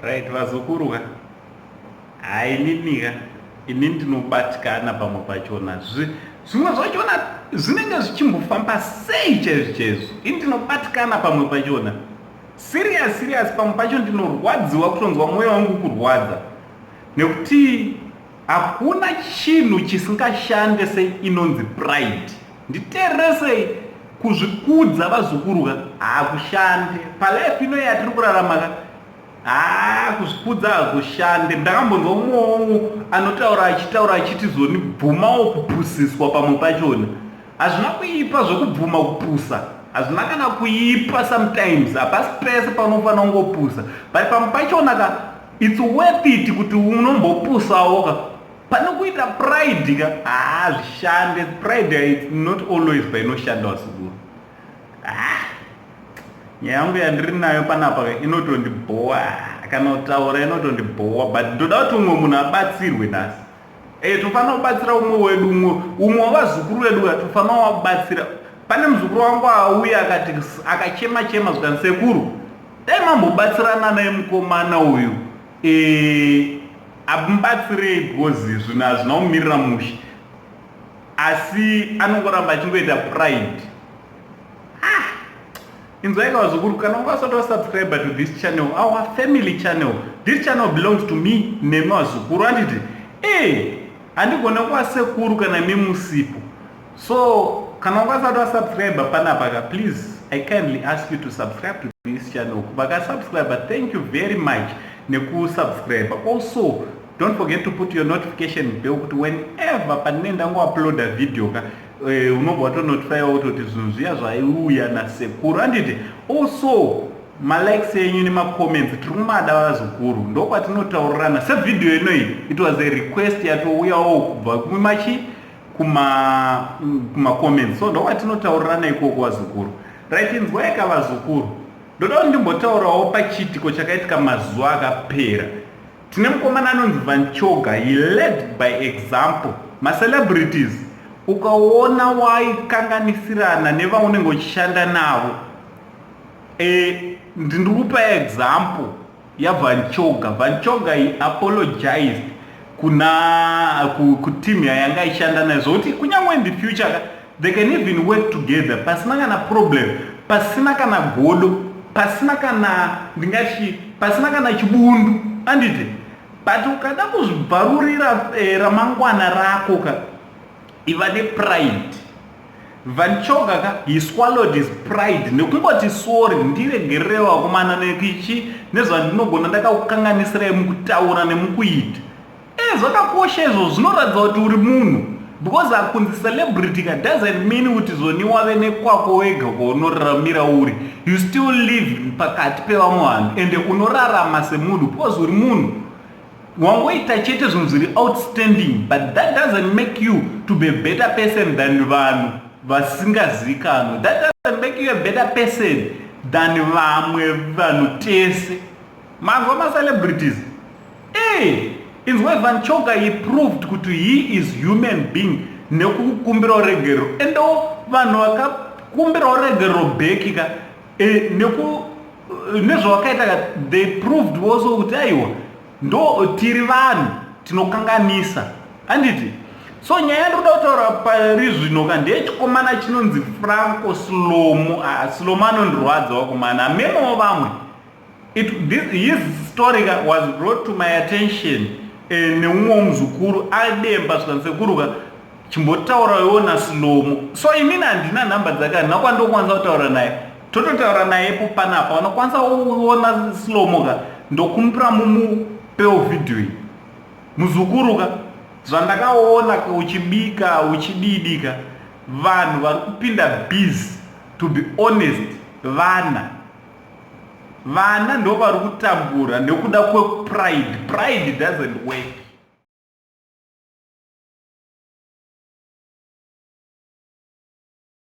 Right, vazukuru ka, hainini ka, ini ndinobatikana pamwe pachona. Zvimwe zvachona zvinenge zvichimbofamba sei chaizvo chaizvo? Ini ndinobatikana pamwe pachona, serious serious. Pamwe pacho ndinorwadziwa, kutonzwa mwoyo wangu kurwadza, nekuti hakuna chinhu chisingashande seinonzi pride. Nditeereresei, kuzvikudza, vazukuru ka, hakushande palife ino yatiri kurarama ka. Haa, kuzvikudza hakushande. Ndakambonzwa umwewo anotaura, achitaura achiti zoni bvumawo kupusiswa. Pamwe pachona hazvina kuipa zvekubvuma kupusa, hazvina kana kuipa. Sometimes hapasi pese panofanira kungopusa, but pamwe pachona ka, it's worth it kuti unombopusawo ka, pane kuita pride ka. Haa, zvishande. Pride, it's not always painoshanda, vazukuru. Ah, nyaya yangu yandiri nayo panapa inotondibhowa, kana kutaura inotondibhowa, but ndoda kuti umwe munhu abatsirwe nhasi. Tofanira kubatsira umwe wedu, umwe wavazukuru vedu ka, tofanira wabatsira. Pane muzukuru wangu auya akati, akachema chema, zvikani, "Sekuru, dai mambobatsirana naye mukomana uyu, amubatsirei, because zvinhu hazvina kumirira mushe, asi anongoramba achingoita pride." Ah, inzwaika vazukuru, kana unga usati wasubscribe to this channel, our family channel, this channel belongs to me nemi vazukuru, handiti? Handigone kuva sekuru kana imi musipo. So kana unga usati wasubscribe panapa ka, please, I kindly ask you to subscribe to this channel. Vakasubscribe, thank you very much nekusubscribe. Also, don't forget to put your notification bell, kuti whenever pandinenge ndangouploada video ka, unobva watonotifyiwa kutoti zvinhu zviya zvaiuya nasekuru, handiti? Also, malikes enyu nemacomments tiri kumada, vazukuru. Ndokwatinotaurirana. Sevhidhiyo inoyi, it was a request yatouyawo kubva kumachi kumacomments, so ndokwatinotaurirana ikoko, vazukuru. Right, inzwaika vazukuru, ndoda kuti ndimbotaurawo pachiitiko chakaitika mazuva akapera. Tine mukomana anonzi Van Choga. He led by example. Macelebrities, ukaona waikanganisirana nevaunenge uchishanda navo, ndiri kupa example yaVan Choga. Van Choga, he apologized kuna kuteam yayanga ishanda nayo, zvokuti kunyange in the future they can even work together pasina kana problem, pasina kana godo, pasina kana, ndingati, pasina kana chibundu, anditi? But ukada kuzvibvarurira ramangwana rako ka, iva nepride. Van Choga ka, he swallowed his pride nekungoti, "Sorry, ndiregererewo vakomana, nekichi nezvandinogona ndakakukanganisirai mukutaura nemukuita." Zvakakosha izvo, zvinoratidza kuti uri munhu, because akunzi celebrity ka doesn't mean kuti zoni wave nekwako wega kwaunoraramira uri. You still live pakati pevamwe vanhu, ende unorarama semunhu because uri munhu. Wangoita chete zvinhu zviri outstanding, but that doesn't make you to be a better person than vanhu vasingazivikanwe. That doesn't make you a better person than vamwe vanhu tese. Manzwa, macelebrities? Inzwa, Van Choga, he proved kuti he is human being nekukumbirawo regerero. Endewo vanhu vakakumbirawo regerero back ka, nezvavakaita ka, they proved also kuti aiwa, ndo tiri vanhu tinokanganisa, handiti? So nyaya yandinoda kutaura pari zvino ka ndeyechikomana chinonzi Franco Slomo. Ah, Slomo anondirwadza, wakomana, amemowo vamwe. His story was brought to my attention neumwe muzukuru ademba, zvikanzi, "Sekuru ka, chimbotaurawo naSlomo." So inini handina nhamba dzake, handina kwandokwanisa kutaura naye. Tototaura nayepo panapa. Vanokwanisa kuona Slomo ka, ndokumbira mumupewo vhidhiyo iyi. Muzukuru ka, zvandakaona uchibika uchididika, vanhu vari kupinda busy, to be honest, vana ndo vari kutambura nekuda kwepride. Pride doesn't work.